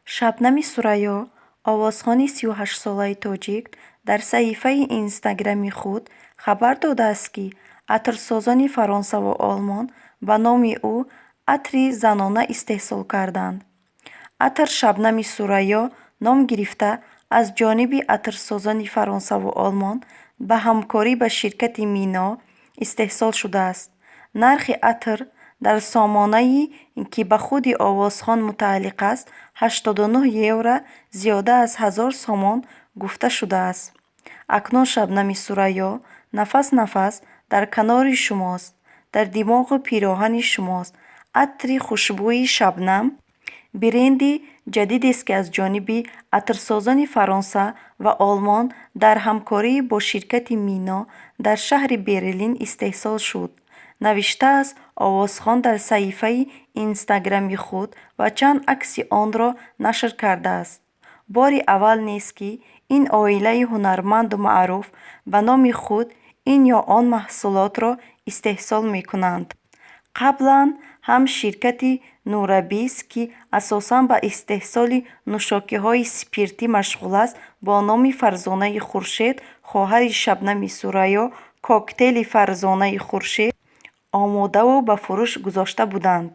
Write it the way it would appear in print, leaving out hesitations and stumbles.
Шабнами Сурайё, овозхони 38-солаи тоҷик, дар саҳифаи инстаграми худ хабар додааст, ки атрсозони Фаронсаву Олмон ба номи ӯ атри занона истеҳсол карданд. Атр Шабнами Сурайё ном гирифта, аз ҷониби атрсозони Фаронсаву Олмон ба ҳамкорӣ ба ширкати Мино истеҳсол шудааст. Нархи атр дар сомонае, ки ба худи овозхон мутааллиқ аст, 89 евро, зиёда аз 1000 сомон гуфта шудааст. Акнун Шабнами Сурайё нафас-нафас дар канори шумост, дар димоғу пироҳани шумост. Атри хушбӯи Шабнам бренди ҷадидест, ки аз ҷониби атрсозони Фаронса ва Олмон дар ҳамкорӣ бо ширкати Мино дар шаҳри Берлин истеҳсол шуд, навиштааст овозхон дар саҳифаи инстаграми худ ва чанд акси онро нашр кардааст. Бори аввал нест, ки ин оилаи ҳунарманду маъруф ба номи худ ин ё он маҳсулотро истеҳсол мекунанд. Қаблан ҳам ширкати Нурабис, ки асосан ба истеҳсоли нӯшокиҳои спиртӣ машғул аст, бо номи Фарзонаи Хуршед, хоҳари Шабнами Сурайё, коктейли Фарзонаи Хуршед омодаву ба фурӯш гузошта буданд.